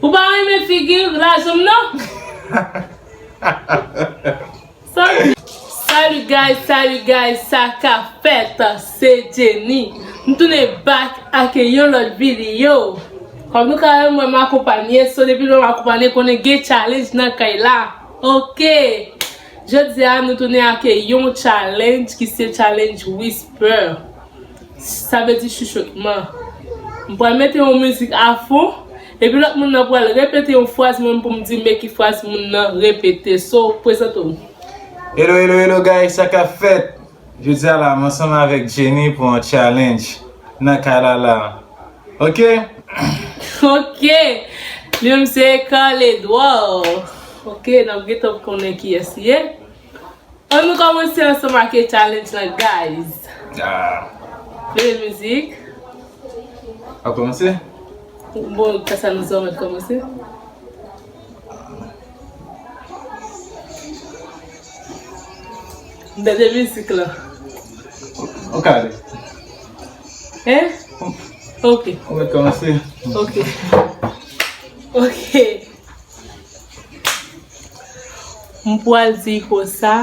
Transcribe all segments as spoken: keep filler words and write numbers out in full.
Ou pa renmen figi lajan m nan? Salut guys, salut guys, sa ka fèt, se Jenny. M tounen back ak yon lòt videyo. Kòm nou ka wè, mwen m akonpanye, so depi lè m akonpanye, konnen gen challenge nan kay la. Ok. Jodi a, nou tounen ak yon challenge ki se challenge whisper. Sa vle di chuchotman. M pral mete yon mizik a fon, epi lòt moun nan pral repete yon fraz, mwen pou m di men ki fraz moun nan repete. So, prezante w. Hello, hello, hello, guys, sa k ap fèt? Jodi a la, m ansanm avèk Jenny pou yon challenge nan kay la la. Ok? Ok. Li menm se Carl Edouard. Ok, n ap gentan konnen kiyès li ye. Ann nou kòmanse ansanm ak challenge lan, guys. Ah. Mete mizik. W ap kòmanse? Bon, kasa nou sa mèt kòmanse. Mete mizik lan. Ok, ale. Hein? Ok. Ou mèt kòmanse. Ok. Ok. M pral di konsa.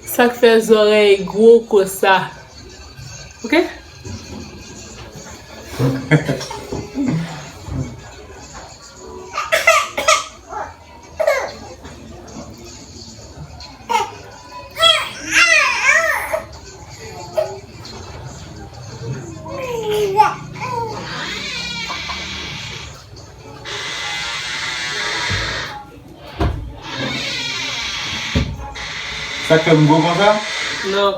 Sa k fè zòrèy gwo konsa. Ok? Sa k fè m gwo konsa? Non.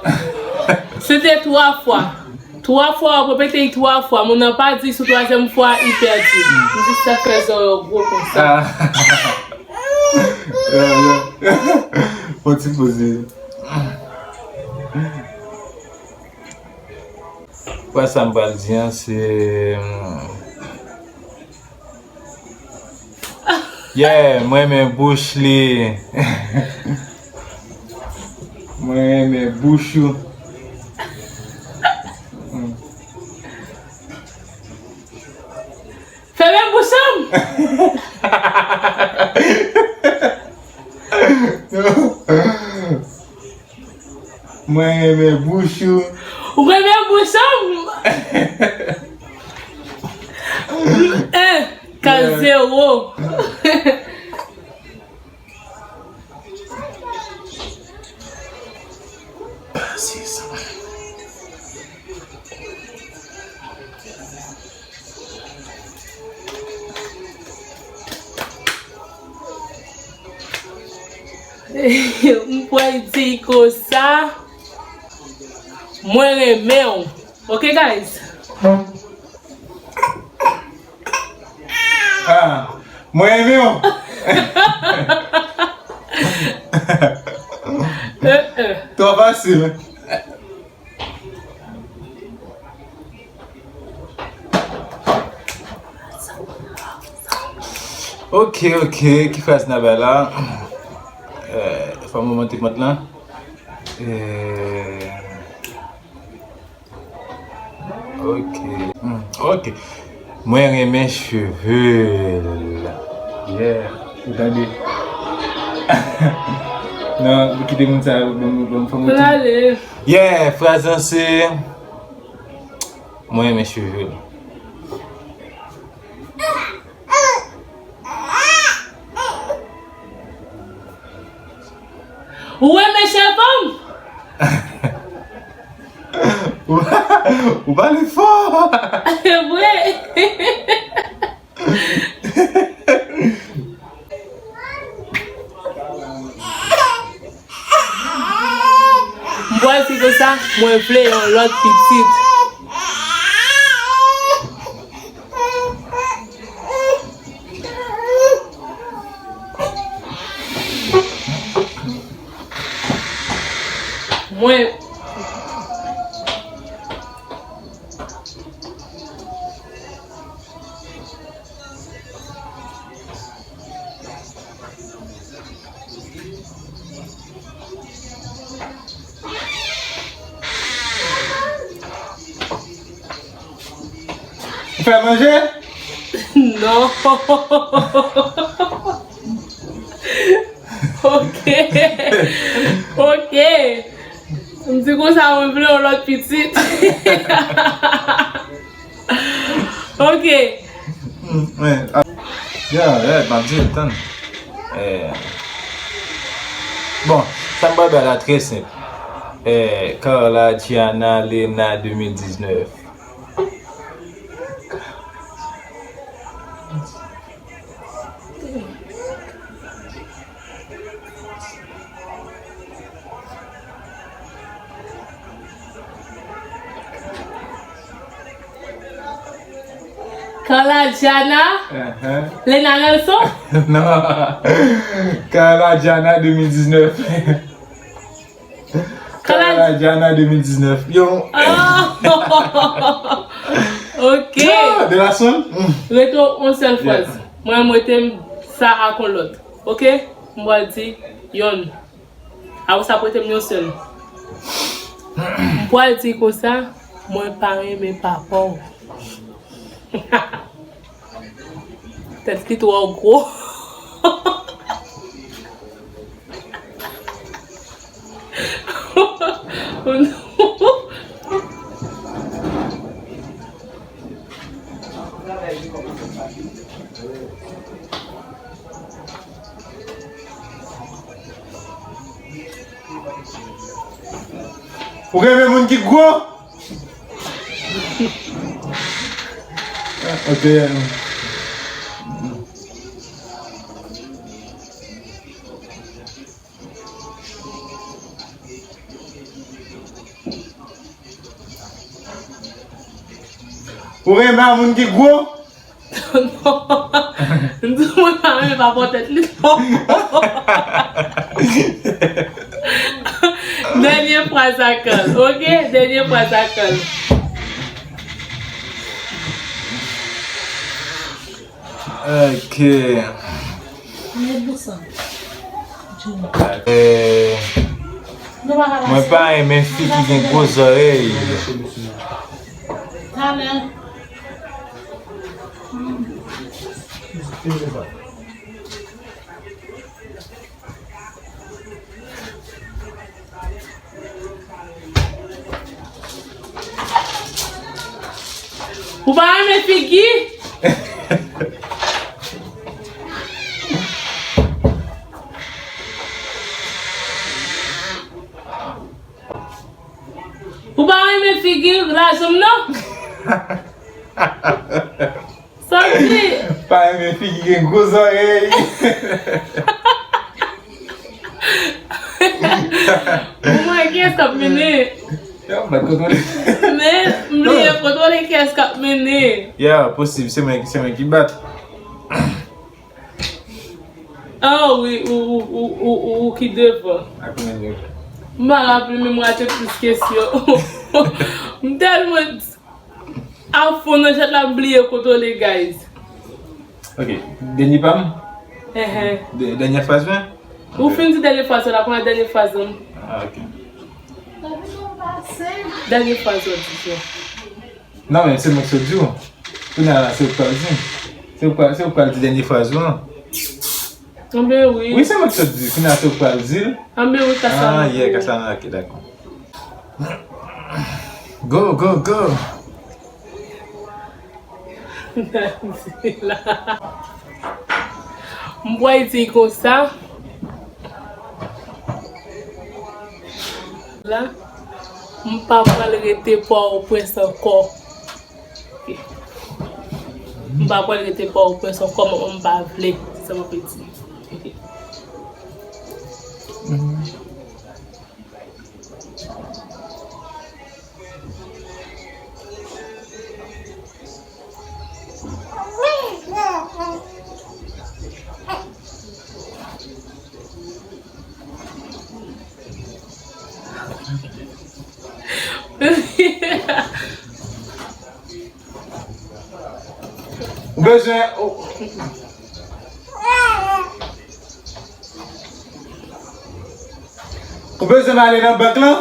Se te twa fwa. Twa fwa, ou repete l twa fwa. Moun nan pa di sou twazyèm fwa, li pèdi. M di sa k fè zòrèy w gwo konsa. Ah. Fò ti poze. Fraz sa m pral di an, se, hmm, yeah, mwen renmen bouch li. Mwen renmen bouch ou. Hmm. Fèmen bouch an! Mwen renmen bouch ou. Ou renmen bouch an? En, ka zewo. M pral di konsa, mwen renmen w. Ok, guys? Ah, mwen renmen w. Eh, eh. Twò fasil. Ok, ok, ki fraz n a bay la? Euh, fò mwen monte pant lan. Euh, Ok. Hmm, ok. Mwen renmen cheve l. Yeah. Ou tande? Non, ou kite moun sa, bon, bon, fò m retounen. Yeah, fraz lan se, mwen renmen cheve l. Ou renmen cheve m? Ou pale fò. Vre. M pral di konsa, mwen vle yon lòt pitit. Mwen. Fè manje? Non. Ok. Ok. M di konsa, mwen vle yon lòt pitit. Ok. Mm, men, a, ya, ya, m ap di l, tann. Eh, bon, sa m pral bay la trè senp. Eh, Carla Gianna Lena de mil diznèf. Carla Gianna? Uh-huh. Lena Nelson? Non. Carla Gianna de mil diznèf. Carla Gianna de mil diznèf. Yo. Ah! Ok. Yo, de la son. Mm. Rete yon sèl fraz. Yeah. Mwen, mwen te sa ak yon lòt. Ok? M pral di yonn. Apre sa, prete m yon sèl. M pral di konsa, mwen pa renmen papa w. Tèt li twò gwo. Ou renmen moun ki gwo? Ok. Ou renmen moun ki gwo? Non. M di mwen pa renmen pa pòtèt li non. Dènye fraz ak Carl, ok? Dènye fraz ak Carl. Ok. Eh, mwen pa renmen fi ki gen gwo zòrèy. Ou pa renmen figi? Ou pa renmen figi lajan m nan? Santi. Pa renmen fi ki gen gwo zòrèy. Pou mwen, kiyès k ap mennen? Yo, m bat kontwole. Men, m bliye kontwole kiyès k ap mennen. Ya, posib, se mwen, se mwen ki bat. Ah wi, ou, ou ki devan. Ak mwen devan. M pa raple, men m rate plis kesyon. M tèlman a fon nan chat la, m bliye kontwole, guys. Ok, dènye pa m? Ehe. Dè-, dènye fraz mwen? Ou fin di dènye fraz la, kounye a dènye fraz lan. Ah, ok. Dènye fraz ou di, Jean. Non, men se mwen ki sot di w. Kounye a la, se ou k pral di. Se ou k pral, se ou k pral di dènye fraz ou an. Anben wi. Wi, se mwen ki sot di. Kounye a, se ou k pral di l. Anben wi, Kasana. Ah, yeah, Kasana, ok, dakò. Go, go, go. M pral di konsa. La, m pa pral rete Pòtoprens ankò. Ok. M pa pral rete Pòtoprens ankò, m, m pa vle. Se sa m ap di. Ok. Ou bezwen, ou, ou bezwen m ale nan bank lan?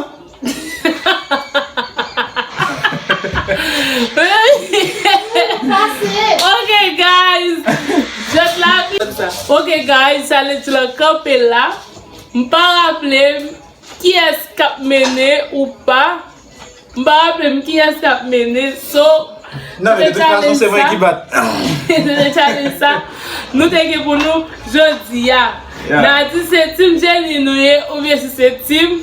Sa Guys, challenge lan kanpe la. M pa raple m kiyès k ap mennen ou pa. M pa raple m kiyès k ap mennen. So, Non, men de tout fason, se mwen ki bat. Se te challenge sa nou te gen pou nou jodi a. Yeah. N a di se Team Jenny nou ye oubyen si se Team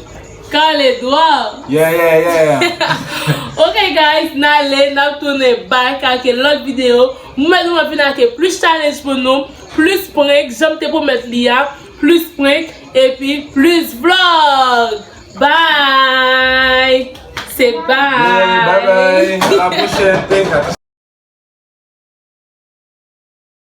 Carl Edouard. Yeah, yeah, yeah, yeah. Ok guys, n ale, n ap tounen back ak lòt videyo. Mwen nou vin ak plis challenge pou nou, plis prank, jan m te pwomèt li a, plis prank, epi plis vlog. Bye! Se bye! Bye bye. À la prochaine.